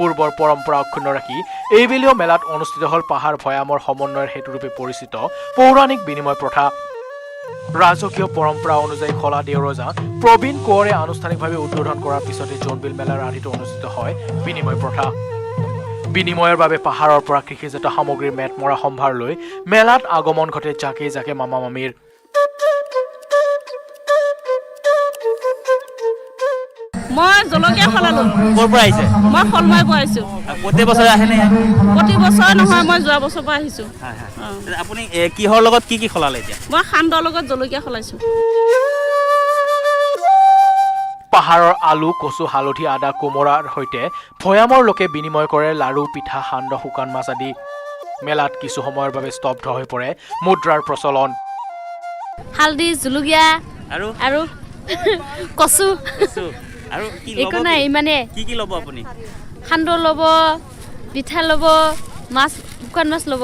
পূৰ্বৰ পৰম্পৰা অক্ষুণ্ণ ৰাখি এইবেলিও মেলাত অনুষ্ঠিত হ'ল পাহাৰ ভৈয়ামৰ সমন্বয়ৰ সেতুৰূপে পৰিচিত পৌৰাণিক বিনিময় প্ৰথা। ৰাজকীয় পৰম্পৰা অনুযায়ী খলা দেওৰজা প্ৰবীণ কোঁৱৰে আনুষ্ঠানিকভাৱে উদ্বোধন কৰাৰ পিছতে জোনবিল মেলাৰ আৰ্হিত অনুষ্ঠিত হয় বিনিময় প্ৰথা। বিনিময়ৰ বাবে পাহাৰৰ পৰা কৃষিজাত সামগ্ৰীৰ মেটমৰা সম্ভাৰ লৈ মেলাত আগমন ঘটে জাকে জাকে মামা মামীৰ। মই জলকীয়া সলালো। ক'ৰ পৰা আহিছে? মই শ'লমাৰীৰ পৰা আহিছোঁ। প্ৰত্যেক বছৰে আহেনে? প্ৰতি বছৰে নহয়, মই যোৱা বছৰৰ পৰা আহিছোঁ। আপুনি কিহৰ লগত কি কি সলালে এতিয়া? মই সান্দৰ লগত জলকীয়া সলাইছোঁ। পাহাৰৰ আলু, কচু, হালধি, আদা, কোমোৰাৰ সৈতে ভৈয়ামৰ লোকে বিনিময় কৰে লাড়ু, পিঠা, সান্দহ, শুকান মাছ আদি। মেলাত কিছু সময়ৰ বাবে স্তব্ধ হৈ পৰে মুদ্ৰাৰ প্ৰচলন। হালধি, জলকীয়া। আৰু? আৰু কচু। কচু। আৰু কি ল'ব? একো নাই। কি? ইমানে। কি কি ল'ব আপুনি? সান্দহ ল'ব, পিঠা ল'ব, মাছ, শুকান মাছ ল'ব।